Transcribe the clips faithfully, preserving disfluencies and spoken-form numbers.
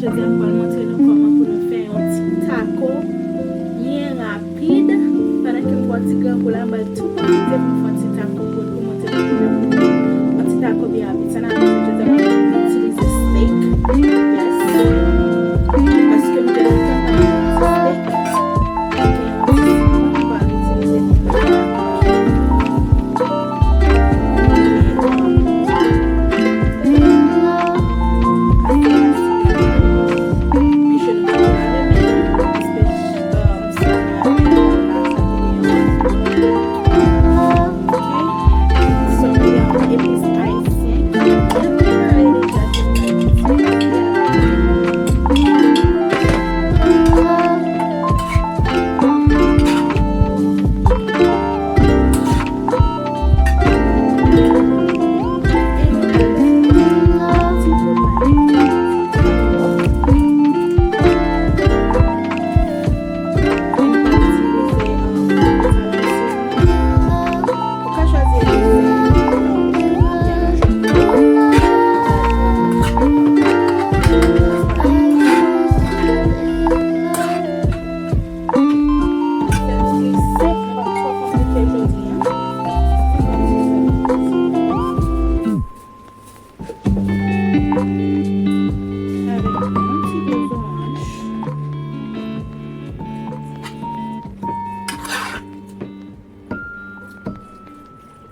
Jodi a, m pral montre nou kòman pou nou fè yon ti tako byen rapid. Pandan ke m pran ti grangou la, m pral tou pwofite pou m fè yon ti tako pou, pou montre nou kòman pou yon ti tako byen rapid. Sa n ap fè jodi a, m ap itilize steak. Yes. Paske m te lontan pa itilize steak. Avèk yon ti doz oranj.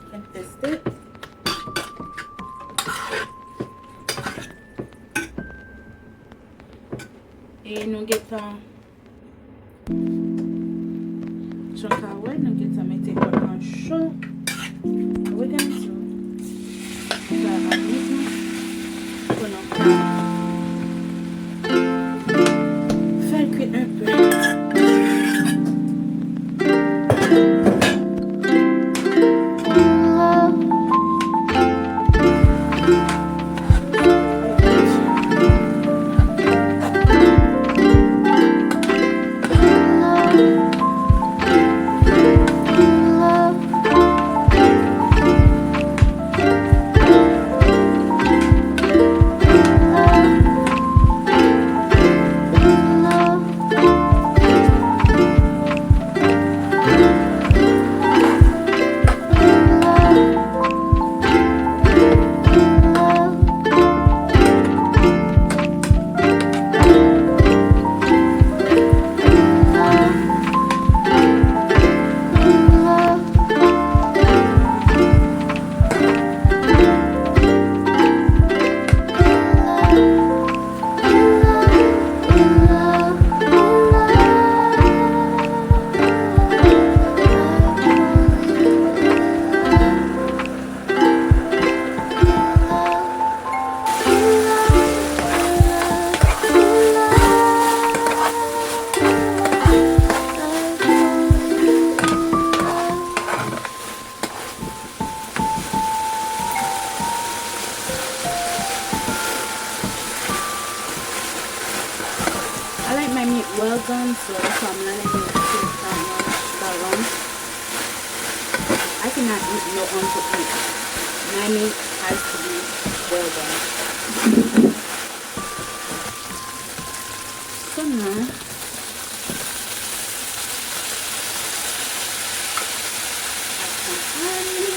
N ap teste. E nou gentan, jan w ka wè, nou gentan mete kòd lan cho. We going to sa ap met nou pou nou ka fè l kwi enpe. I like my meat well done, so that's why I'm letting it cook down on the bone. I cannot eat no uncooked meat. My meat has to be well done. So now, add some honey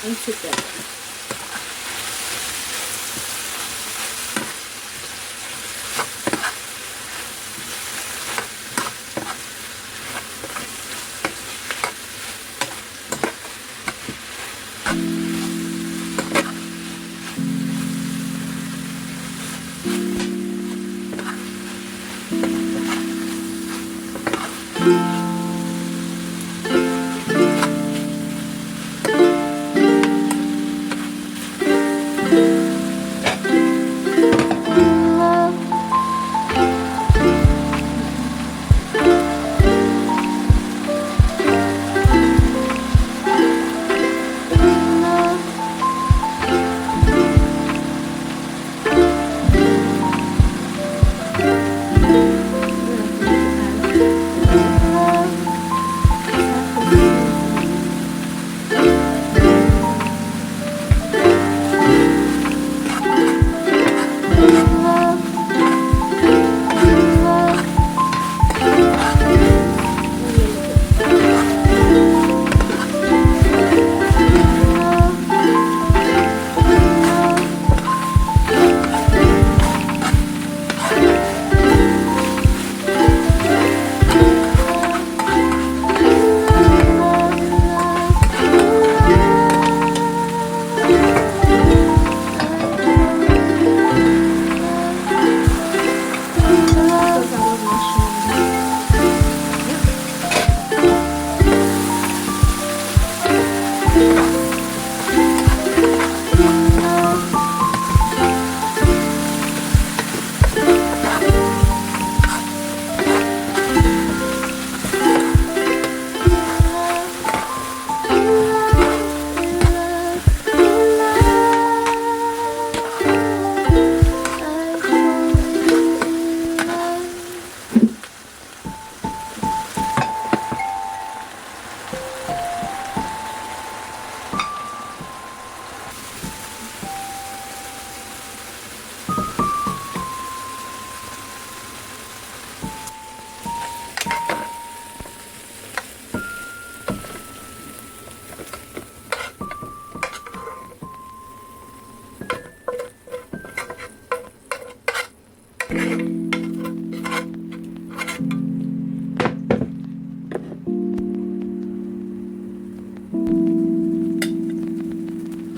and chicken.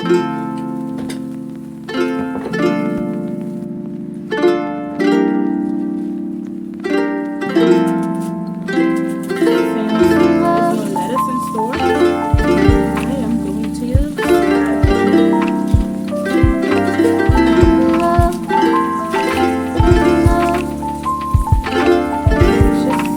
Since there's no lettuce in store, I am going to use carrot. Just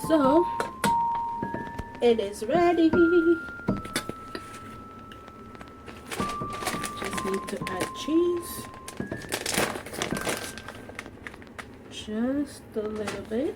So, it is ready. Just need to add cheese. Just a little bit.